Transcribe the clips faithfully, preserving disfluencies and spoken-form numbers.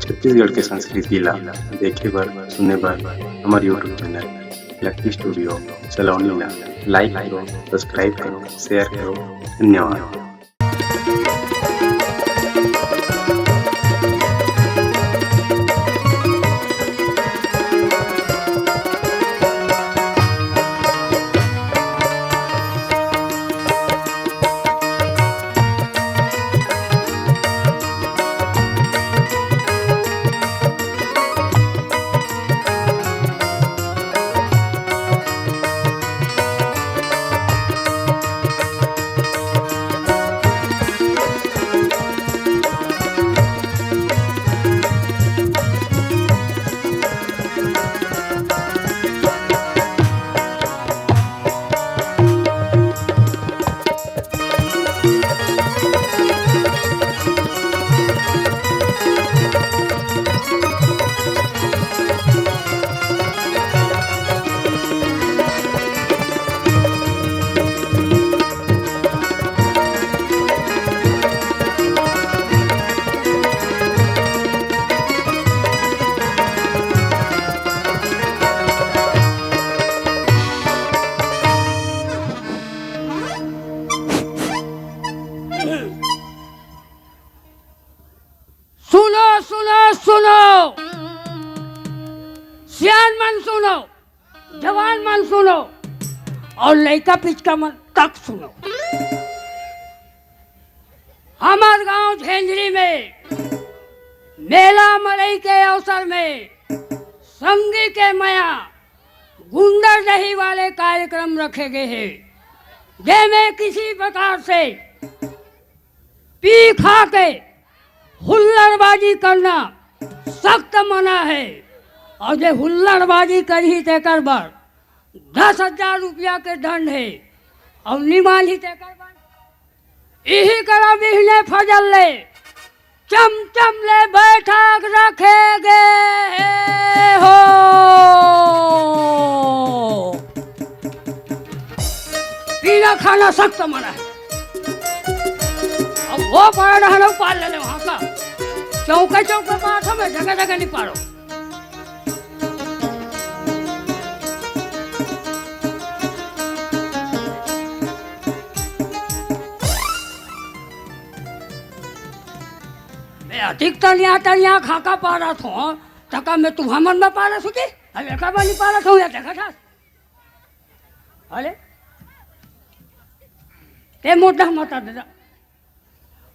छत्तीसगढ़ के संस्कृति ला देखे बर, सुने बर हमर YouTube चैनल लक्की स्टूडियो सलोनी ला like करो, subscribe करो, share करो। धन्यवाद। सुनो, सुनो, सुनो, सियान मन सुनो, जवान मन सुनो अउ लइका पिचका मन तक सुनो। हमर गांव झेंझरी में मेला मड़ई के अवसर में संगी के मया गुंडरदेही वाले कार्यक्रम रखे गए हे, जेमे किसी प्रकार से पी खा के हुल्लड़बाजी करना सख्त मना है, अउ जे हुल्लड़बाजी करही तेकर बर दस हजार रुपया के दंड है, अउ निमानही तेकर बर इही करा बिहने फजर ले चमचम ले बैठक रखे गे हे हो। पीना खाना सख्त मना है। अब वो पड़ा रहना पाल ले ले वहाँ का। चौके चौके बात हमें जगह जगह नहीं पाड़ो। मैं अधिक तनिया तनिया खाका पारत हूँ, तका मैं तुम्हार मन में पारत हूँ जी? अब एकर मन नहीं पारत हूँ, या देखा था? अरे, ते मोटा मता दे दा।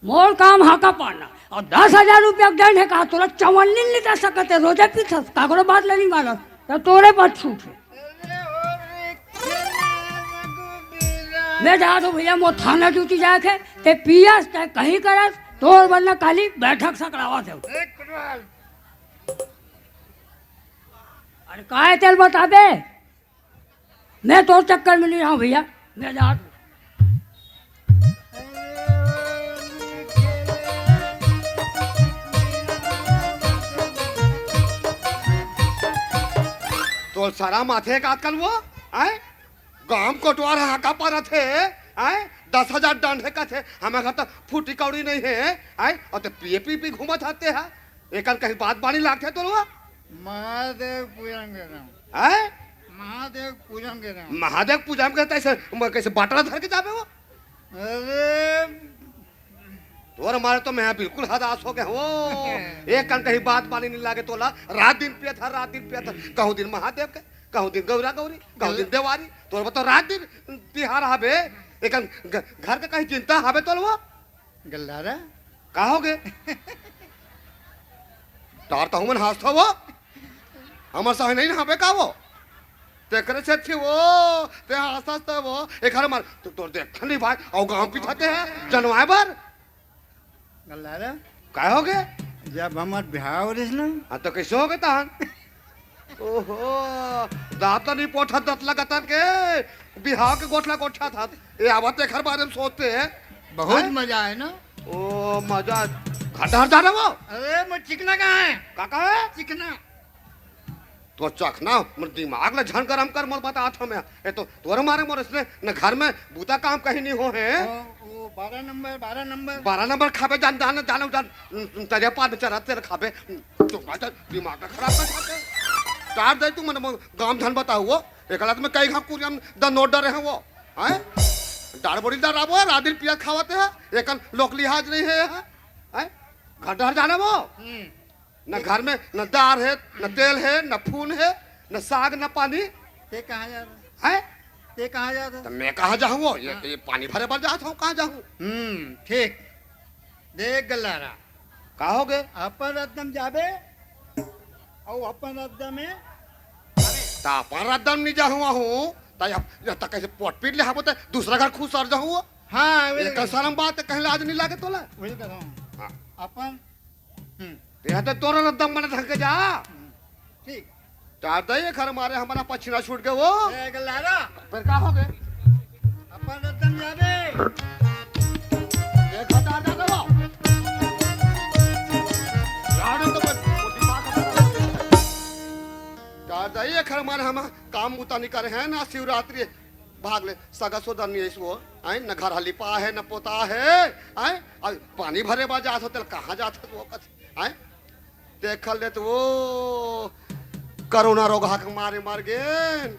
मोर काम हाका पारना। अउ दस हजार रुपया के दंड हे, कहा तोला चवन्नी नहीं दे सकते, रोजे पीथस, काकरो बात ले नहीं मानस, तो तोरे बात छूट हे। मैं जात हूँ भैया, मोर थाना ड्यूटी जाए के, ते पियस, ते कहीं करस, तोर बर ना काली बैठक सकरावत हे। अरे काय तेल बताबे? मैं तोर चक्कर में नहीं रहूं भैया, मैं जात हूं। तोर सरम आथे का आजकल वो, आय? गांव कोटवार हाका पारत हे, आय? दस हजार दंड हे कथे, हमारे घर तो फूटी कौड़ी नहीं है, आय? अउ ते पिए पी पी घूमत हते हा, एकन कहीं बात बानी लागथे तोर वो? महादेव पूजन के नाम। हैं? महादेव पूजन के नाम। महादेव पूजन के तैसे, म-, कैसे बाटला धर के जाबे वो? अरे। तोर मारे तो मैं बिल्कुल हदास हो गया हूँ। एकन कहीं बात बानी नहीं लागे तोला। रात दिन पियत हा, रात दिन पियत हा। कहूँ दिन महादेव के, कहूँ दिन गौरा गौरी, कहूँ दिन देवारी। तोर तो रात दिन तिहार हबे। एकन घ-, घर के कहीं चिंता हबे तोला वो? गल्लारा? का होगे? तार तहु मन हाँसथव वो? हमर सही नहीं हवे का वो? तेकरे सेती वो, ते हाँसथस त वो, एकर मार, तो तोर देख नहीं भाई, अउ गाँव पीछाते हैं, जनवाए बर। गल्लारा? का होगे? जब हमर बिहाव रिस ना। हाँ, तो कैसे होगे तहन? ओहो, दांत नहीं पोठा, दतला गतर के बिहाव के गोठला गोठा था। ये आवत एकर बारे में सोचते हैं। बहुत हैं? मजा आए ना? ओ, मजा। घर डहर जा रहे वो? अरे, मैं चिकना कहाँ है? का कहाँ है? चिकना। तोर चखना, मोर दिमाग ला झन गरम कर, मोर बतात हँव मैं। ए तो तोर मारे मोर इसने न घर में बूता काम कहीं नहीं हो हे। ओ, ओ, बारह नंबर, बारह नंबर। बारह नंबर खाबे, जान, जान, जान, जान, तरिया पार में चरा तेरे खाबे। तो बात दिमाग ला खराब कर खाबे। डार दे तू, मन गाँव झन बताहू वो। एकला तो मैं कई घाम कुरिया में द नोट डरे हँव वो। हैं? डार बड़ी डार आबो, रात दिन पिया खावत हे। एकन लोक लिहाज नहीं हे, हैं? घर डहर जाना वो। हम्म। न घर में न दार हे, न तेल हे, न फून हे, न साग, न पानी। ते कहाँ जात हे? हैं? ते कहाँ जात हे? त मैं कहाँ जाहूँ? ये, हाँ। ये पानी भरे बर जात हँव, कहाँ जाहूँ? हम्म, ठीक। देख गल्लारा। का होगे? अपन रद्दा म जाबे, अउ अपन रद्दा में। त अपन रद्दा म नहीं जाहूँ, आहूँ, त अब, त कइसे पोट पीट ले हबो, त दूसरा घर खुसर जाहूँ। हाँ, वही एक लगे। शर्म बात हे, कहीं लाज नहीं लागे तोला? वही कह रहा हूँ। हाँ। अपन हम्म। तेहा तो तोर रद्दा म बने ढंग के जा। हम्म। ठीक। डार दे, एखर मारे हमर पछिना छूट गे वो। ए, गल्लारा। फेर का होगे? अपन रद्दा म जाबे। ए, खटा दे वो। डार दे तो बस, वो दिमाग खराब कर दे। डार दे, एखर मारे हम काम बूता नहीं करे हन ना, शिवरात्रि भाग ले, सगा सोदर नहीं आइस वो, आँय, न घर ह लिपा हे, न पोता हे, आँय, अउ पानी भरे बर जात हँव, तेला कहाँ जात हस वो कथे, आँय, देख ले त वो कोरोना रोगहा के मारे मर गेन,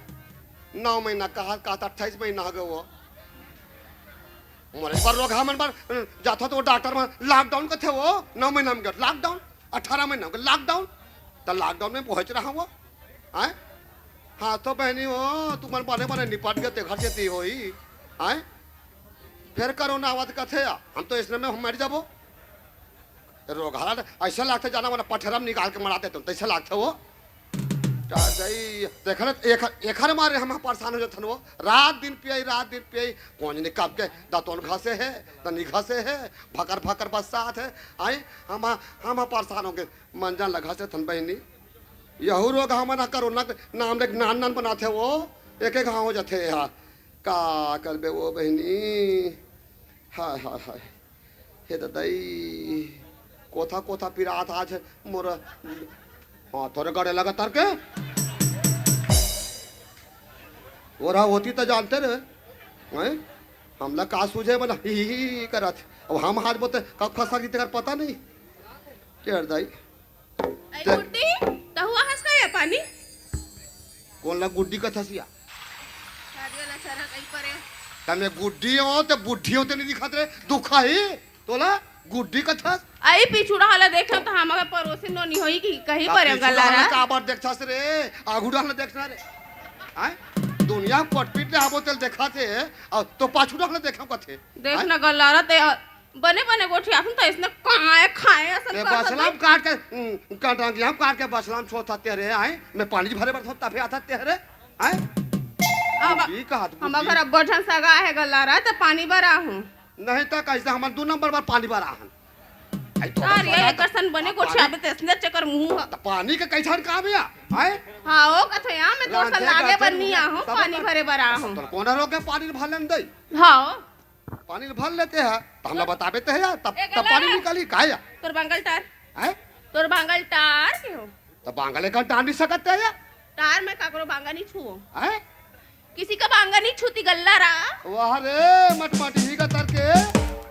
नौ महीना कहा, कहा त अट्ठाईस महीना होगे वो, मरे बर रोगहा मन बर, जात हँव त वो डॉक्टर मन lockdown कथे वो, नौ महीना म गे lockdown, अठारह महीना म गे lockdown, त lockdown में पहुँच रहा वो, आँय? हाँ तो बहिनी हो, तुमन बने बने निपट गे, तेखर सेती होही। आँय? फेर कोरोना आवत कथे, हम तो इसने में हम मर जाबो। रोगहा ला अइसे लागथे, जाना वाला पठेरा म निकाल के मरा देतेन, तइसे लागथे वो। का जाई, देख न, एखर, एखर मारे हम परेशान हो जाथन वो। रात दिन पियई, रात दिन पियई, कोन जनी कब के दतोन घसे हे, त नी घसे हे, भकर भकर बस्सात हे। आँय, हम, हम परेशान हो गे, मंजन ल घसे थन बहिनी। यहू रोगहा मन ह कोरोना के नाम ले नान नान बनाथे वो, एक एक घाव हो जाथे एहा। का करबे वो बहिनी? हाय, हाय, हाय। हे ददई, कोथा, कोथा पिरात आज मोर। हाँ, तोरे गड़े लगा तरके। ओरा होती त जानते रे। हैं? हमला का सूझे बना, ही, ही, ही करत। अब हम हाथ बोते, कब खसा की तेकर पता नहीं। टेढ़ दाई। ए, गुड्डी, तहु आहस का या पानी? कोन ला गुड्डी कथस या? शादी वाला चरा कहीं परे। त मैं गुड्डी हँव, त बुड्ढी हँव, ते नहीं दिखत रे, दुखा ही, तोला गुड्डी कथस? आई पिछुड़ा वाला देखा त हमर पड़ोसी नोनी होही कि कहीं त परे पिछुड़ा गल्लारा। वाला काबर देखथस रे, आगू डाल देखना रे। हैं? दुनिया पटपीट ले आबो तेल देखा थे, अउ तो पाछू डाल देखा कथे। देख हैं? ना गल्लारा ते बने बने गोठियाथन त अइसने कांय खांय असन ए, करथस बसलाम भाई। काट के, उम, कटंगिया काट के बसलाम छोड़थस ते रे, आँय? मैं पानी भरे बर तभे आथस ते रे, आँय? अब ई कहा तू हमर बुद्धि? घर अब्बड़ झन सगा हे गल्लारा, त पानी बर आहूँ। नहीं त कइसे हमन दू नंबर बर पानी बर आहन। आई तो अरे, बसलाम एकर सन बने आ, गोठियाबे पानी, त अइसने चकर मुँह ह। त पानी के कइसन काम हे, आँय? हाँ, ओ कथो या, मैं तोर सन रांधे लागे बर करते नहीं मुझे आहूँ, सब पानी कर-, भरे बर आहूँ। तोर कोन रोके पानी भर लेन दई? हाँ। पानी ल भर लेते हैं, त हमला बताबे ते हे यार, तब, ए, तब गला पानी रे। निकली का यार? तोर बांगल टार। हैं? तोर बांगल टार के हो? त बांगल एकर टार नहीं सकत ते यार। टार मैं काकरो बांगा नहीं छुओ। हैं? किसी का बांगा नहीं छूती गल्लारा। वाह रे, मटमटी ही का तर के।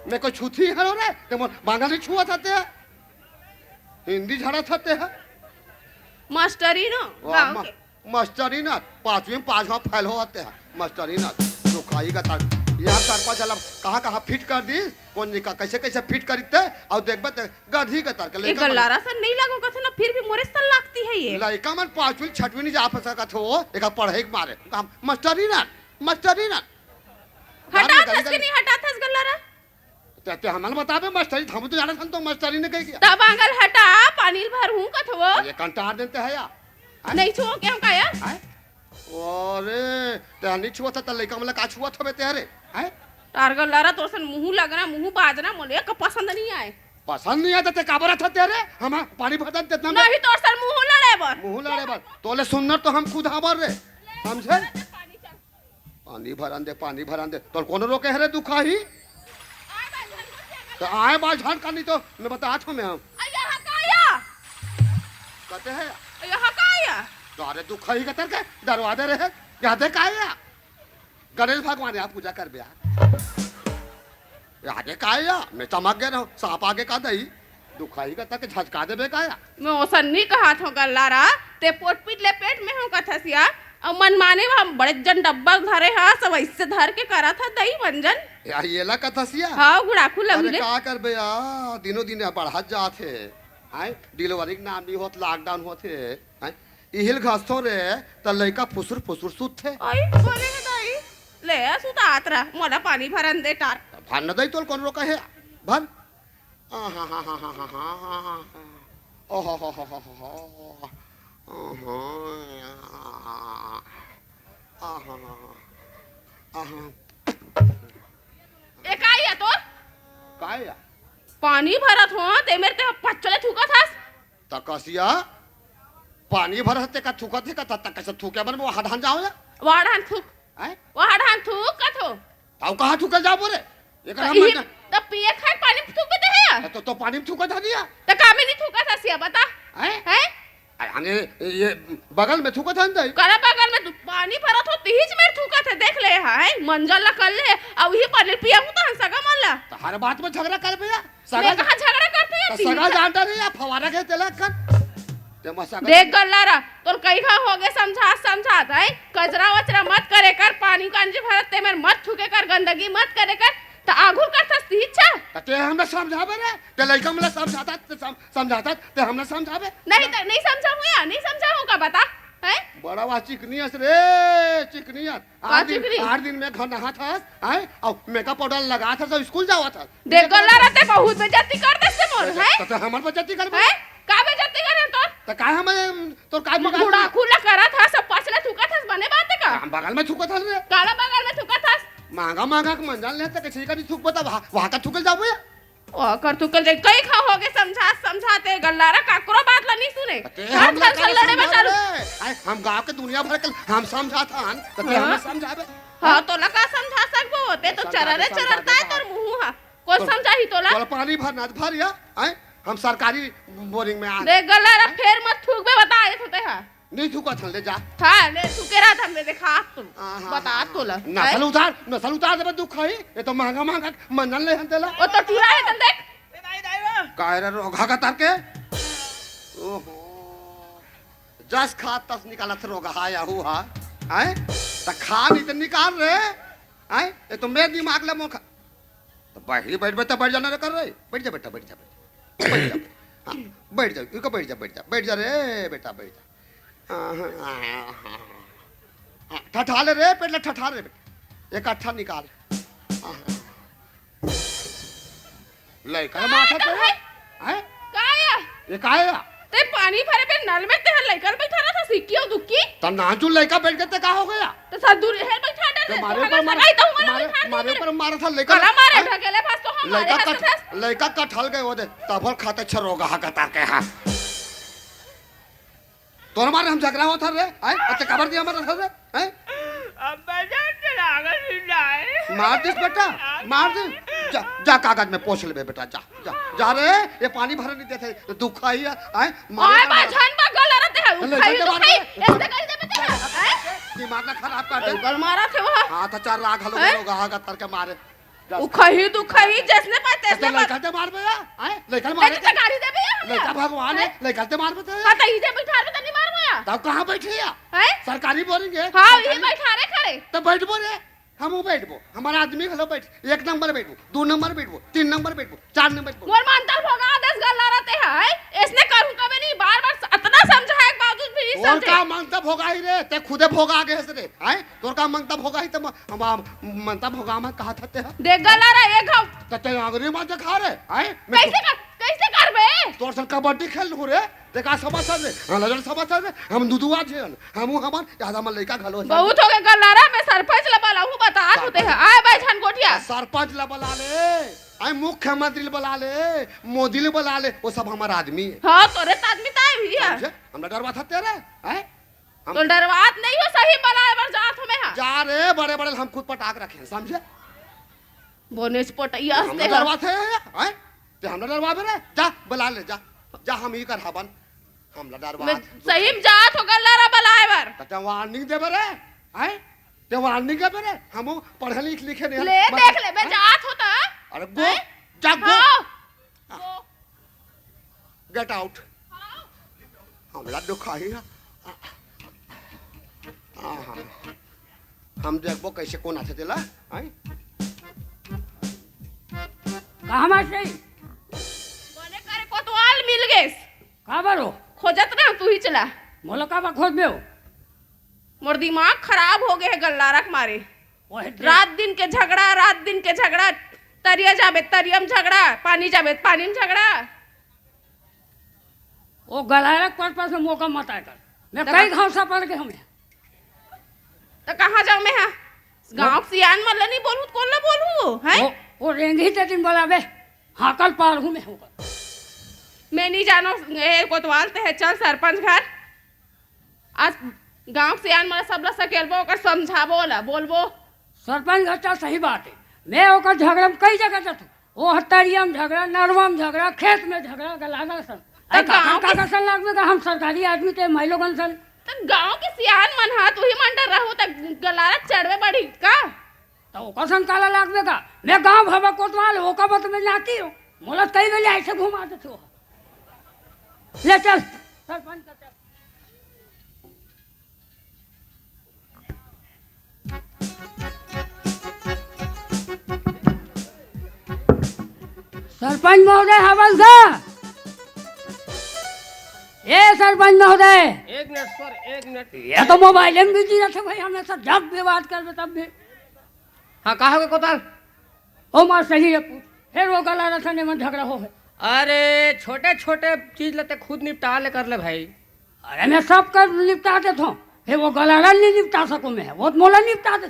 मैं कोई छूती है रे, ते मोर बांगा नहीं छुआ था ते। हिंदी झड़ा था ते है। मास्टरी ना, वाह, गाँव मा-, के। मास्टरी ना, पाँचवीं में पाँच घाव फेल हो आते हैं। मास्टरी ना, दुखाई का तार। यहाँ सरपंच वाला कहाँ, कहाँ फिट कर दी, कौन जी का कैसे, कैसे फिट करी ते, अउ देखबे ते गधी के तार के ए लइका मन। गल्लारा सन नहीं लागो कथे ना, फिर भी मोरे सन लागती है ये। लइका मन पाँचवीं, छठवीं नहीं जा सकत हो, एक पढ़ाई के मारे। हम मास्टरी ना, मास्टरी ना। हटा गाली, थस गाली, कि गाली। नहीं हटा थस गल्लारा? ते, ते हमन बताबे मास्टरी, हम तो जानत हन तो मास्टरी ने कही गया। तब आंगल हटा, पानी ल भर हूँ कथवो। ये कंटार देते है या? हैं? नहीं छुओ के हम का या? हैं? अरे, ते नहीं छुआ था, त लइका मन ला का छुआ था बे ते रे? हैं? टारगल लारा तोर सन मुँह लगना, मुँह बाजना मोले एक पसंद नहीं आए। पसंद नहीं आए त ते काबर था ते रे? हम पानी भरन ते इतना नहीं तोर सन मुँह लड़े बर। मुँह लड़े बर। तोले सुन्नर तो हम खुद हबर रे। समझे? पानी चल। पानी भरन दे, पानी भरन दे। तोर कौन रोके है रे दुखाही? तो आए बाल झाड़ का नहीं तो मैं बता था मैं हम। अय्या, हका आया। कहते हैं? अय्या, हका आया। अरे दुखही के तरके डरवा दे रहे। यहाँ दे का या? गणेश भगवान यहाँ पूजा करबे या। यहाँ दे का या? मैं चमक गए रहो, सांप आगे का दई। दुखही के तरके झटका देबे का या? मैं ओसन नहीं कहा थो गल्लारा, ते पोटपीट ले पेट में हो कथस या। अउ मनमानी में हम बड़े जन डब्बा धरे हा, सब ऐसे धर के करा था दई मंजन। या ये ला कथस या? हाँ, गुड़ाखू अरे लगी ले। का करबे या? दिनों दिन बढ़त जात हे। हैं? डिलीवरी के नाम नहीं होत, लॉकडाउन होत हे। हैं? इहिल घसथो रे, त लइका फुसुर फुसुर सुतथे। ओई, बोले हे दाई, ले आ सुतात रह, मोला पानी भरन दे टार। भर न दई तोल कौन रोका हे? भर। आहा, हा, हा, हा, हा, हा, हा, हा। ओहो, हो, हो, हो, हो, हो। आहा, आहा, आहा। ए, का या तोर? का या? पानी भरत हो, ते मेर ते पच्चले थूकत हस। त कसिया, पानी भरत ते का थूकत हे का? त, त कैसे थूके मन वो हडान जाओ या? वाड़ान थूक। हैं? वो हडान थूक कथो। ताऊ कहाँ थूकल जाबो रे? एकरा त मन इही ना। त पिए खाए पानी थूक दे हे या? त, तो, तो पानी में थूकत हन या? त का में नहीं थूकत हस या बता? हैं? हैं? अरे, हमने ये बगल में थूकत हन दई। करा बगल में तू पानी भरत हो, तिहिच मेर थूकत हे, देख ले, हैं? मंजन ला कर ले, अउ इही पानी पिया हूँ त हम सगा मन ला। त हर बात में झगड़ा करबे या? सगा मैं कहाँ झगड़ा करते हैं, त सगा तीन जानता नहीं, या फवारा के तेला कर। ते मसा कर देख गल्लारा, तोर कई घा हो गए समझात, समझात, हैं? कचरा वचरा मत करे कर, पानी कांजी भरत ते मेर मत थूके कर, गंदगी मत करे कर, त आघुर करथस तिहिच। त ते हमला समझाबे रे, ते लइका मन ला समझाता, ते सम-, समझाता, ते हमला समझाबे। नहीं त, नहीं समझाहूँ या, नहीं समझाहूँ का बता, हैं? बड़ा वाह चिकनी अस रे, चिकनी अस। का आठ दिन, चिकनी? आठ दिन में घर नहात हस, हैं? अउ मेकअप पाउडर लगात हस, अउ स्कूल जावत हस। देख गल्लारा ते बहुत बेइज्जती कर देस ते मोर, हैं? त, त हमर बेइज्जती करबे। हैं? का बेइज्जती करे तोर? त का हम, तोर का बिगाड़ गुड़ाखू ला करत हस, सब पचले थूकत हस, बने बात हे का? हम बगल में थूकत हस रे। काला बगल में थूकत हस? महंगा महंगा के मंजन ले त कैसे का नहीं थूकबो त वहाँ, वहाँ का थूकल जाबो या? ओ, कर तू कल दे, कई खा होगे समझा, समझाते गल्लारा काकरो बात ला नहीं सुने। ते हम आजकल ना से लड़े समझावे बचारू। रे। आय, हम गांव के दुनिया भर के हम समझात हन, त ते हाँ। हमें समझावे। हाँ, तोला का समझा सकबो? ते तो समझा दे, चररे समझा चररता दे, है तोर मुंह हा। कौन तोर, समझाही तोला? तोला पानी भरना त भर या, आय, हम सरकारी बोरिंग में आ। देख गल्लारा फेर मत थूकबे, बता देत होते हा। नहीं थूकत हन, ले जा। हाँ, ले, थूके रहा था, मैं देखा तुम। हाँ, हाँ, बता हाँ, तोला। हाँ। नसल हैं? उतार, नसल उतार देबे दुखही। ये तो महंगा, महंगा मंजन ले हन तेला। ओ तो टूरा है, तन देख। ए दाई, दाई वा। काय रे रोगहा कतर के? ओहो। जस खा तस निकालत रोगहा या हु हा। हैं? त खा नहीं त निकाल रे। हैं? ये तो मेर दिमाग ले मोर खा। त बहिरी बैठबे त बैठ जाना रे कर रे। बैठ जा बेटा, बैठ जा, बैठ जा। बैठ जा। हाँ, बैठ जा, इको बैठ जा, बैठ जा। बैठ जा रे बेटा, बैठ जा। हाँ, हाँ, हाँ, हाँ, हाँ। हाँ, ठठा ले रे, पेट ले ठठा ले बेटा। एक अट्ठा निकाल। हाँ, हाँ। लइका का माथा का ते है? हैं? का या? ये का या? ते पानी भरे पे नल में ते लइका बैठा रहा था, सिक्की और दुक्की। त नानचुन लइका बैठ के ते का हो गया? तो सर दूर है बैठा डर ते रे, मारे तो ऊपर हमें मार, सगाई तो हमारा मारे, बैठा मारे दे ऊपर मारा था लइका। कला मारे हैं? ढकेले फंस तो हम मारे लइका हाथ कट, फंस। लइका कटहल गए वो दे, तभर खाते छरोगा हा कतार के, हाँ। तोर मारे हम झगड़ा होत हन रे, हैं? अच्छा, काबर दिया मत रखत रे, हैं? अब बजा के लागल ही नाही। मार दिस बेटा, मार दिस। जा, जा कागज में पोंछ लेबे बेटा, जा, जा, जा रे, ये पानी भरे नहीं देते, दुखही है, हैं? मारे ओए का बा, मार। झन बा गल रते है, तो ले उखाई चल के तो मार खाई, दे। ऐसे कर दे बेटा, हैं? दिमाग ना खराब कर दे। गल मारा थे वो। हाँ, तो चार लाख हलो हैं? लोग आगा करके मारे। उखही दुखही, जैसने पाए तैसने तो लइका मार। ते मारबे या? हैं? लइका नहीं मारे तो के? गाड़ी देबे या हमला? लइका भगवान है, हैं? लइका ते मारबे ते? हाँ, तो इजे बैठार में तो नहीं मारबो या। तब कहाँ बैठे या? हैं? सरकारी बोरिंग है, हाँ, सरकारी ये बैठारे खड़े। तो बैठबो रे, हम वो बैठबो, हमारा आदमी घलो बैठ, एक नंबर बैठबो, दो नंबर बैठबो, तीन नंबर बैठबो, चार नंबर बैठबो। मोर मंतर भोगा दस गल ला रहते हैं, हैं? ऐसने करूँ कबे नहीं, बार-बार अतना समझाए के बावजूद भी नहीं और समझे। का मंतर भोगा ही रे, ते खुदे भोगा आगे हस रे, हैं? तोर का मंतर भोगा ही त म-, हम, हम मंतर भोगा में कहा था ते ह? देख गला रे, एक घाव। त ते आंगरी में देखा रे, हैं? मैं कैसे तो कर, कैसे करबे? तोर सन कबड्डी खेल लूँ रे, ते का समझ रे? हाँ, लजन समझ रे, हम दुदुआ झेल, हम हमार, याद हमर लइका घलो है। बहुत हो गए गला रे, मैं सरपंच ला बुलाऊँ, बता तू ते ह। सरपंच। आए भाई झन गोठिया। सरपंच ला बुला ले, आए मुख्यमंत्री ला बुला ले, मोदी ला बुला ले, वो सब हमार आदमी है। हाँ, तोरे त आदमी ताए भी है। समझे? हमरा डरवा था तेरे, हैं? हम तो डरवात नहीं हो, सही बनाए बर जात हो मैं हा। जा रे, बड़े-बड़े हम खुद पटाक रखे हैं, समझे? बोनेच पटैया हम हंसते ना हैं। डरवात है, हैं? ते हम ना डरवाबे रे, जा, बुला ले, जा। जा, हम ही कर हवन। हमला डरवा। मैं सही में जात हो गल्लारा बलाए बर। त ते वार्निंग देबे रे, हैं? ते वार्निंग देबे रे? हमू पढ़े लिख लिखे नहीं हन। ले मत-, देख ले, मैं हैं? जात हो त। अरे गो, हैं? जा गो। हाँ। गो। Get out. हमला दुखाही है। हाँ, हाँ। हम देखबो कैसे कोन आथे तेला, हैं? कहाँ मास्टर? बने करे कोतवाल मिल गेस। काबर हो? खोजत रहे तू ही चला। मोला काबर खोजबे हो? मोर दिमाग खराब हो गए है गल्लारा के मारे। ओहे दे- रात दिन के झगड़ा, रात दिन के झगड़ा, तरिया जाबे तरिया में झगड़ा, पानी जाबे पानी में झगड़ा। ओ गल्लारा के पर्पस में मोका मत आय कर। मैं त कई का- घाव से पड़ के हमें। त कहाँ जाऊँ मैं, हाँ? गाँव के सियान मन ल नहीं बोलूँ, त कोन ल बोलूँ, हैं? ओ, ओ रेंगी ते दिन बोलाबे, हाँ, कल पार हूँ मैं होकर। मैं नहीं जानो, ए कोतवाल, ते है चल सरपंच घर। आज गाँव के सियान मन ल सब ल सकेलबो, ओकर समझाबो ओला, बोलबो। सरपंच घर चल, सही बात है। मैं ओकर झगड़ा में कई जगह जाथूँ। ओ हत्तरिया में झगड़ा, नरवा में झगड़ा, खेत में झगड़ा, गलाना सन। त अरे काकर गाँव के काकर सन लागबे का हम सरकारी आदमी ते माई लोगन सन। त गाँव के सियान मन हा, तू ही मन डर रहू, त गलारा चढ़वे बढ़ी का? त ओकर सन काला लागबे का? मैं गाँव भर में कोतवाल, ओकर बर त मैं नाती हो। मोला कई बेले ऐसे घुमा देथे हो। ले चल, सरपंच का चल। सरपंच महोदय, हवन सा। ए सरपंच महोदय। एक मिनट सर, एक मिनट। ये तो मोबाइल में बिजी रहते भाई, हमेशा जब भी बात करबे तब भी। हाँ, का होगे कोतवाल? ओ मास्टर जी, ये पूछ। फिर वो गला रसन में झगड़ा हो है। अरे, छोटे-छोटे चीज ल ते खुद निपटा ले कर ले भाई। अरे, मैं सब कर निपटा देत हूँ। फिर वो गला रसन नहीं निपटा सकूँ मैं, वो तो मोला निपटा दे।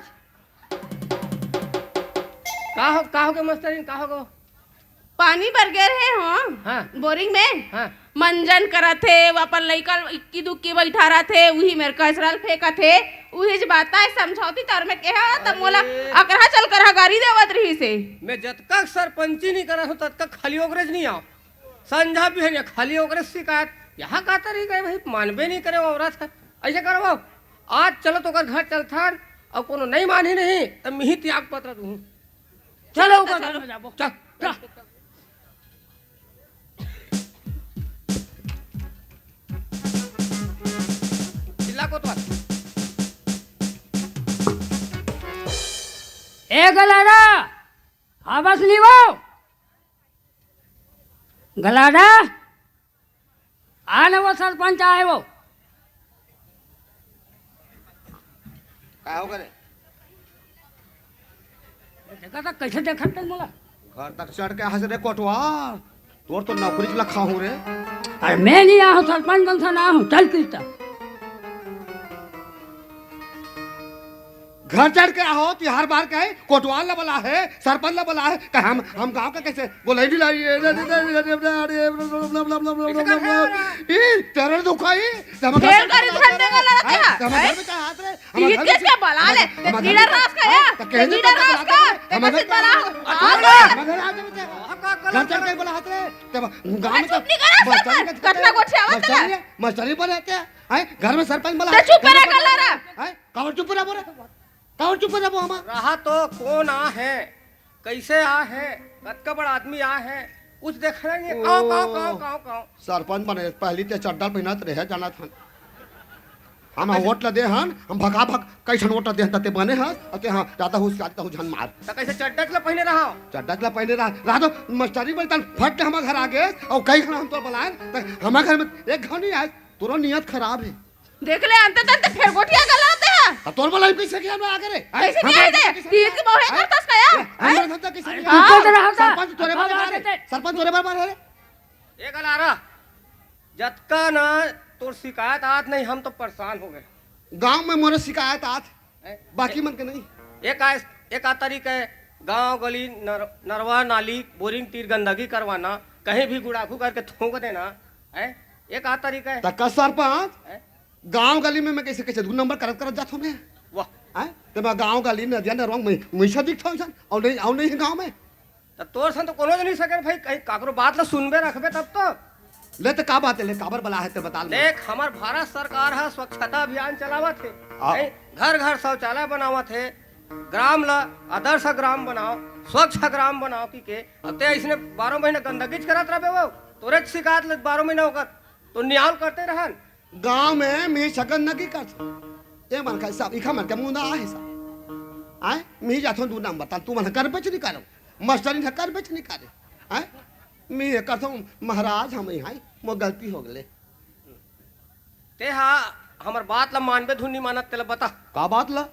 का हो, का होगे मास्टरिन, का होगे? पानी बर गे रहे हो हाँ। बोरिंग में। हाँ। मंजन करत हे, वो अपन लइका इक्की दुक्की बइठा रथे, उही मेर कचरा ल फेंकत हे, उही ज बात आय समझौती तौर में केहे, त मोला अरे। अकरहा चल करहा गारी देवत रहिस हे। मैं जतका सरपंची नहीं करत हूँ, ततका खाली ओकरे ज नहीं आव। संझा बिहनिया खाली ओकरे शिकायत, यहाँ का तरीका है भाई, मानबे नहीं करे औरत है। ऐसे करो, आज चलो तो ओकर घर चलथन, अउ कोनो नहीं मानही नहीं, त मिही त्याग पत्र दूँ। चलो, ओकर घर में जाबो। चल। चल। चिल्ला कोतवाल। ए गलारा, आवाज नहीं वो। गलारा, आ न वो सरपंच आए वो। का हो करे? देखा त कैसे देखत तन मोला? घर तक चढ़ के हंस रे कोटवार, तोर तो नौकरी ला खाहूं रे। अरे मैं नहीं आया हूँ, सरपंच बन सा ना हूँ, चल किस्ता। घर चढ़ के आहो, तिहार बार के है, कोटवाल ला बला है, सरपंच ला बला है, कहे हम, हम गांव का कैसे बोले नहीं लाई, ये, ये, ये, ये, ये, ये, ये, ये, ये, ये, ये, ये, ये, ये, ये, तेरे दुखाई, जब हम घर फेर में करी चढ़ धरने आते वाला हैं, रहता है, जब हम घर हैं? में चढ़ आते हैं, हम इहित घर के में क्या बला ले? हम घर लीडर में राज का है? हाँ, तो कहे लीडर राज का? देखो सिर्फ बला। हाँ, हाँ, हाँ। हम घर आ जाते हैं। घर चढ़ के बोला हाथ रे, तब गांव में चुप नहीं करा, बच्चा सरपंच। नहीं कतना गोठियावत बच्चा है। नहीं है, मास्टरी पर रहते हैं। हैं? घर में सरपंच बोला, ते चुप घर में रह, बोला, गला रहा। हैं? काबर चुप रहा बोले? काबर चुप रहा वो हमार? रहा तो कौन आ है, कैसे आ है, कतका बड़ा आदमी आ है, कुछ देखना नहीं है। काव, काव, काव, काव, काव। सरपंच बने, पहली ते चड्डा पहनत रहे, जाना था। हम वोट ला दे हन, हम भगा भग, कैसन वोट ला दे हन, तते बने हस, अते हाँ, ज्यादा होशियारी तहु झन मार। त कैसे चड्डा ला पहने रहा? चड्डा ला पहने रहा, रहा तो मास्टरी में तन फट के हमार घर आ गए, और कई घंटा हम तो बुलाए, त हमार घर में एक घंटा नहीं आए, तोरो नियत खराब है। देख ले, अंते तंते फेर गोठिया गलाते हैं। त तोर बुलाई कैसे किया मैं आगे रे? हैं? कैसे हम किया है लोग दे? कैसे तीन के बहुए हैं? करतस का या? हैं? हम लोग कैसे किया? हाँ। सरपंच तोरे बारे बात है। सरपंच तोरे बारे बात है। ए गलारा, जतका ना तोर शिकायत आत नहीं, हम तो परेशान हो गए। गांव में मोरे शिकायत आत, हैं? बाकी मन के नहीं। एक आ, एक आ तरीका है, गांव गली नर-, नरवा नाली बोरिंग तीर गंदगी करवाना, कहीं भी गुड़ाखू करके थूक देना, हैं? एक आ तरीका है। तक्का सरपंच, हैं? गांव गली में मैं कैसे, कैसे दू नंबर करत, करत जात हूँ मैं? वाह। हैं? तो मैं गांव गली नदिया नरवा में मुइसा दिखता हूँ सन, और नहीं, और नहीं है गांव में। त तोर सन तो कोनो नहीं सके भाई, कहीं काकरो बात ला सुनबे रखबे तब तो। ले, त का बात हे, ले, काबर बलाहे ते बता ले। देख, हमर भारत सरकार ह स्वच्छता अभियान चलावत हे। हाँ। नहीं, घर घर शौचालय बनावत हे, ग्राम ल आदर्श ग्राम बनाओ, स्वच्छ ग्राम बनाओ की के। अब ते अइसने बारह महीना गंदगी च करत रहबे वो, तोरे शिकायत ले बारह महीना होकर तो नियाल करते रहन। गांव में मी छगन न की करत। ये मन का सब, इखा मन का मुंदा आहे सब। आय, मी जाथो दू नंबर, तल तू मन कर बेच नहीं करो। मास्टरी न कर बेच नहीं करे। आय, मी ये करथो, महाराज हम यहाँ, मो गलती हो गले। ते हा हमर बात ला मानबे धुन नहीं मानत, तेला बता। का बात ला?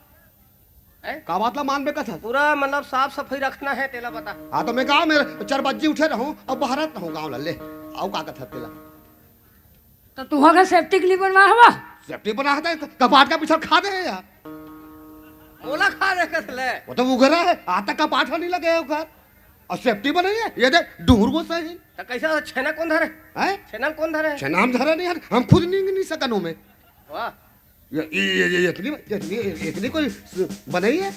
हैं? का बात ला मानबे कथस? पूरा मतलब साफ सफाई रखना है, तेला बता। हाँ, तो मैं गाँव में चार बज्जी उठे रहूं, अब बहरत रहूं गाँव ला, ले। आऊ का कथस तेला? तो तुहा का सेप्टिक नहीं बनवा हवा? सेप्टिक बना है, कपाट का पीछे खा दे यार। मोला खा दे कस ले? वो तो उघरा है, आज तक कपाट नहीं लगे है उघर। और सेप्टिक बनाई है, ये देख, डूंगर को सही। तो कैसे छेना कौन धरे? हैं? छेना कौन धरे? छेना हम धरे नहीं यार, हम खुद नहीं, नहीं सकन हूँ मैं। वाह। ये, ये, ये, ये इतनी, इतनी, इतनी कोई स-, बनाई है?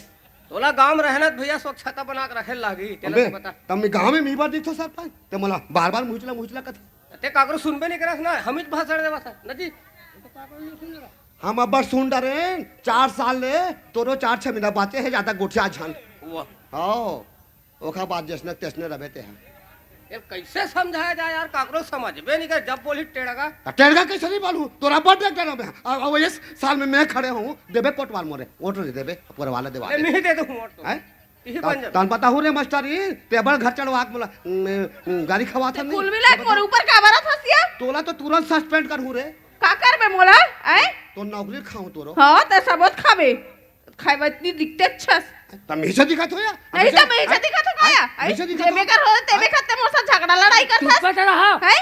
तोला गांव में रहना त भैया स्वच्छता बना के रखे लागी, तेला अबे, तो बता। तब मैं गांव में मी बार दिखथो सरपंच, ते मोला बार-बार मुचला, मुचला कथा। ते काकरो सुनबे नहीं करस ना, हम ही भाषण देवा था, ना जी। हम अब्बड़ सुन डरे, चार साल ले, तोरो चार छह महीना बाचे है, ज्यादा गोठिया झन। वाह। हाँ। ओखर बाद जैसने तैसने रहे ते हा। यार, कैसे समझाया जाए यार, काकरो समझबे नहीं कर, जब बोली टेड़गा। त टेड़गा कैसे नहीं बोलूं? तोरा बड़ देख डरा मैं। अब, अब इस साल में मैं खड़े हूँ, देबे कोटवार मोरे, वोट नहीं देबे, पूरा वाला देवा ले, दे। नहीं दे दूँ वोट तो। हैं? यही तन, बन जा। तन पता हूँ रे मास्टर, ये टेबल घर चढ़वा के मोला, उम, उम, गाड़ी खवात ते नहीं। कुल मिला के मोर ऊपर का बरत हसिया? तोला तो तुरंत सस्पेंड कर हूँ रे। का करबे मोला? आय? तो नौकरी खाऊं तोरो। हाँ, ते सबोत खाबे। खाए बर इतनी दिखते अच्छस। त मीसे दिखत हो या? नहीं त मीसे दिखत हो का या? हाँ, मीसे दिखत हो। जेमे कर हो, तेमे हाँ? खत्ते मोर साथ झगड़ा लड़ाई करथस। चुप कर रहा। हैं?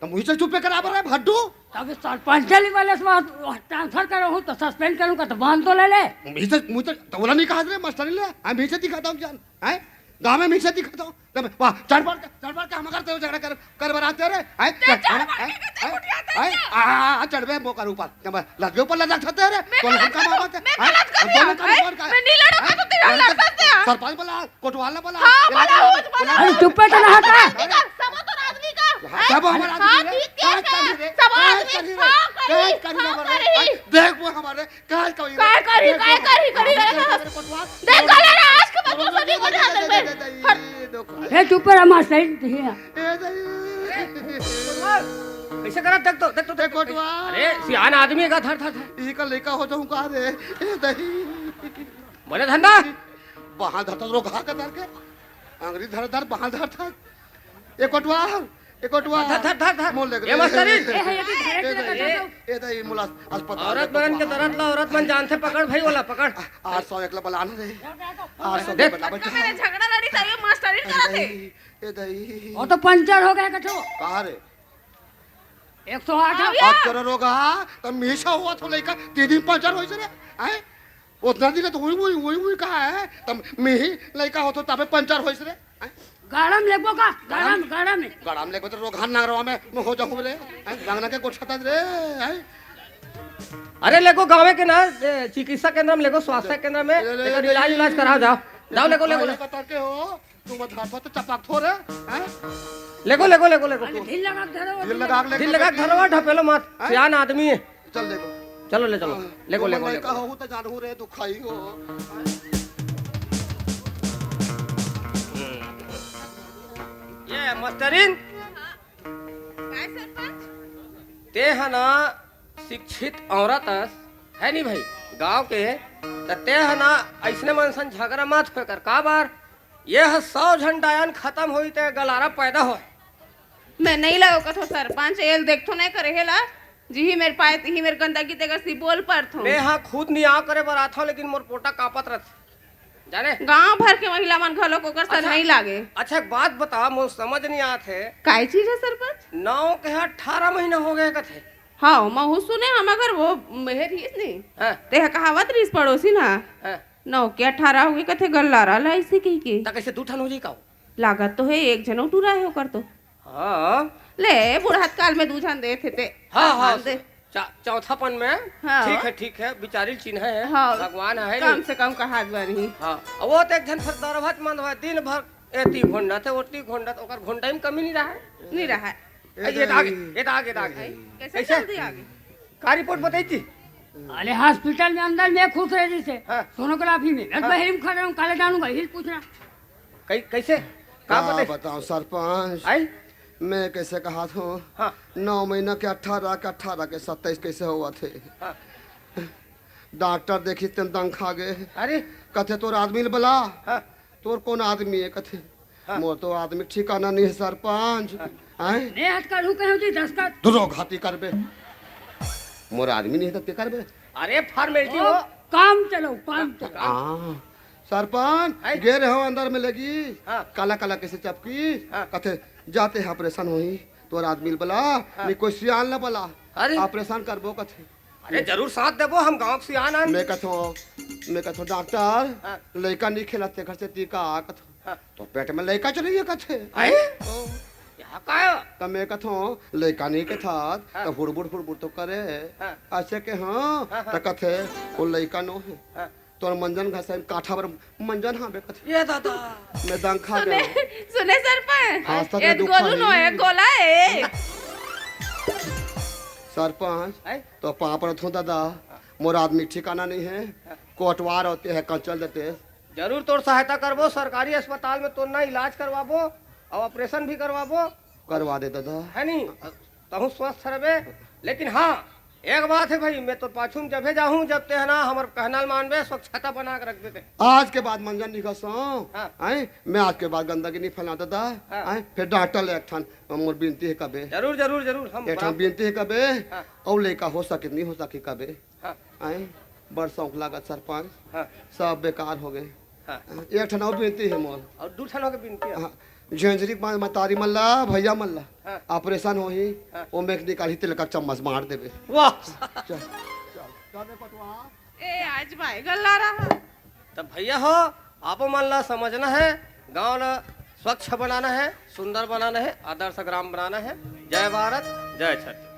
त मुझसे चुप कर रहा है भड्डू। तब सरपंच वाले से ट्रांसफर करो हूँ तो सस्पेंड करूँ का तो बांध तो ले ले। मुझसे, मुझसे तो बोला नहीं कहा रे मास्टर ने। हाँ, मीसे दिखत हो जान। हैं? गाँव में मीसे दिखत हो। तब वाह, चढ़ बढ़ के, चढ़ बढ़ के हम करते हो झगड़ा कर, कर बराते रे। हैं? ते चढ़ बढ़ के हैं? कितने हैं? उठियाते हैं? आ, आ, आ, चढ़बे मोकर ऊपर। जब लगे ऊपर लदक सकते रे। मैं तो गलत कर, मामा थे। मैं गलत कर दोनों का हैं? मैं नहीं लड़ूंगा तो तेरा लड़ सकते हैं। सरपंच बोला, कोटवाल ने बोला। हाँ, बोला, बोला। अरे चुप पे तो रहा था। समझ तो आदमी का। हाँ, सब हमारा आदमी है। ठीक है, सब आदमी। हाँ, करी, हाँ, करी। देख वो हमारे काय करी? काय करी, काय करी, करी, करी। देख, गले रे, आज के बाद दूसरा नहीं बजा सकते। हे, चुप रह, मास्टर, ठीक है। ए, दई। कैसे करत? देख तो, देख तो, देख कोटवा। अरे, सियान आदमी का धर, धर, धर। ई का लइका हो जाऊं का रे? ए, दई। बोले धंधा। बाहां धर, धर, रोक, हाथ धर के। अंगरी धर, धर, बाहां धर, धर। ए कोटवा, ए कोटवा। धर, धर, धर, धर। मोल लग ए रे। मास्टरी। ए, ए, ए, ए, ए, ए, ए, ए, मोला अस्पताल औरत मन के दर्द ला, औरत मन जानथे, पकड़ भाई वाला, पकड़। आठ सौ एक ला बलान रे। आठ सौ देख। बला बैठा। मेरे झगड़ा लड़ी चाहिए, मास्टरी करत हे। ए, दई। वो तो पंचर हो गया कछो। कहाँ रे? एक सौ आठ। अब तेरा रोग हा, त मीसा हुआ तो लइका, दीदी पंचर होइस रे। हैं? उतना दिन तो हुई, हुई, हुई, हुई कहा है, तब मी ही लइका हो तो तबे पंचर होइस रे। हैं? गाड़म लेगो का? गाड़म, गाड़म। गाड़म लेगो तो रोगहान नागरवा में, में हो जाऊं रे। हैं? रंगना के गोठा तक रे। हैं? अरे लेगो गाँव के ना, ए, चिकित्सा केंद्र में लेगो, स्वास्थ्य केंद्र में, ले, ले, ले, एकर ले, इलाज, ले। इलाज कराओ, जाओ। जाओ, लेगो, लेगो, लेगो। पता के हो? तू मत हाथ तो चपाक थो रे, हैं? लेगो, लेगो, लेगो, लेगो। अरे ढील लगा के धरो, ढील लगा के ढील लगा के धरो, ढपेलो मत। हैं? सियान आदमी है। चल लेगो। चलो, ले चलो। हाँ, लेगो, तू लेगो, मन लेगो। लइका हो तो जानहू रे, तू खाई हो। ये मास्टरीन। काय सरपंच? ते ह ना शिक्षित औरत अस, है नी भाई, गांव के, त ते ह ना अइसने मन सन झगड़ा मत होय कर, काबर? ये ह सौ झन डायन खतम होई ते गलारा पैदा होय। मैं नहीं लगो कथो सरपंच, एल देखथो नहीं करे हेला, जिही मेर पाए तिही मेर गंदगी तेकर सी बोल परथो। मैं हा खुद नहीं आ करे बर आथो, लेकिन मोर पोटा कांपत रथे, जाने? गांव भर के महिला मन घलो ओकर सन अच्छा, नहीं लागे। अच्छा, एक बात बता, मोर समझ नहीं आत हे। काय चीज है सरपंच? नौ के अठारह महीना हो गए कथे। हाँ, महू सुने हम अगर वो मेहर ही नहीं। हाँ। ते ह कहावत रहीस पड़ोसी ना। हाँ। नौ के अठारह हो गए कथे गल्लारा ला ऐसे कही के। त कैसे दू ठन हो जाई का? लागत तो है एक झन टूरा है ओकर तो। हाँ। ले, बुढ़त काल में दू झन देथे ते। हाँ, हाँ, हाँ, दे। चा-, चौथापन में। हाँ। ठीक है, ठीक है, बिचारी चिन्ह है, हाँ, भगवान है कम नहीं। से कम कहा बारी। हाँ, अब वो तो एक झन फिर दरभत मंद हुआ, दिन भर एती घोंडत है, ओती घोंडत, ओकर घोंडई में कमी नहीं रहा है। नहीं रहा है। ए, ये तो आगे, ये तो आगे, ये तो आगे। कैसे कैसे? जल्दी आगे? का रिपोर्ट बताई थी? अरे, हॉस्पिटल में अंदर में खुश रहे जैसे। हाँ। सोनोग्राफी में। मैं हाँ। बहरी में खड़ा हूँ, काले जानूंगा, हिल पूछना। कै-, कैसे? का का बताई? बताऊं सरपंच? आई? मैं कैसे कहा था? हाँ। नौ महीना के अठारह के, अठारह के सत्ताईस कैसे हुआ थे? हाँ। डॉक्टर देखी तेन दंग खा गए। अरे। कथे, "तोर आदमी ल बला।" हाँ। "तोर कौन आदमी है?" कथे, हाँ। "मोर तो आदमी ठिकाना नहीं है सरपंच।" हाँ। आए? ने हाथ काढ़ू कहे जी दस का। दूसरो घाती करबे। मोर आदमी नहीं है तब के करबे? अरे फॉर्मेलिटी ओ, हो। काम चलो, काम चलो। हाँ। सरपंच, हैं? गे रहे हो अंदर में लगी। हाँ। काला काला कैसे चपकी? हाँ। कथे, "जाते हैं ऑपरेशन होही, तोर आदमी ल बला, हाँ। नहीं कोई सियान ल बला। अरे। ऑपरेशन करबो," कथे। अरे जरूर साथ देबो, हम गांव के सियान आन। मैं कथो, मैं कथो, "डॉक्टर, हाँ। लइका नहीं खेलत ते घर से टीका," कथो। हाँ। "तो पेट में लइका चलिए," कथे। हैं? ओ। यहाँ का है? तो मैं कथो, "लइका नहीं के था, हाँ। तो हुड़बुड़ हुड़बुड़ तो करे।" हाँ। ऐसे के हाँ, हाँ, हाँ। तो कथे, "वो लइका नो है।" हाँ। तोर मंजन घसा काठा बर मंजन हावे कथे। ये दादा। मैं दंग खा सुने, गया। सुने सरपंच, हाँ, सच ये में दुख गोलू है। नो है, गोला है। सरपंच, हैं? तो पाँव परत हूँ दादा, मोर आदमी ठिकाना नहीं है, कोटवार होते हैं, कहाँ चल देते। जरूर तोर सहायता करबो, सरकारी अस्पताल में तोर ना इलाज करवाबो और ऑपरेशन भी करवाबो। करवा दे दादा। है नी? तहूँ स्वस्थ रहबे। लेकिन हाँ, एक बात है भाई, मैं तो पाछू में जबे जाहूँ, जब ते है ना हमर कहना ल मानबे, स्वच्छता बना के रख देते। आज के बाद मंजन निकस हाँ। हैं? मैं आज के बाद गंदगी नहीं फैला दादा। हाँ। हैं? फिर डॉक्टर ले एक ठन मोर बिनती है कबे। जरूर, जरूर, जरूर, हम एक ठन बात बिनती है कबे। हाँ। और लइका हो सके, नहीं हो सके कबे। हाँ। हैं? बड़ शौक लागत सरपंच। हाँ। सब बेकार हो गए। हाँ। एक ठन और बिनती है मोर। और दू ठन होके बिनती है। हाँ। झेंझरी के मतारी मन ला, भैया मन ला, हाँ। ऑपरेशन होही, हाँ। ओमे के निकालही तेल का चम्मच मार देबे। वाह। चल, चल। ए, आज भाई गल्ला रहा। तब भैया हो, आपो मन ला समझना है, गांव ला स्वच्छ बनाना है, सुंदर बनाना है, आदर्श ग्राम बनाना है। जय भारत, जय छठ।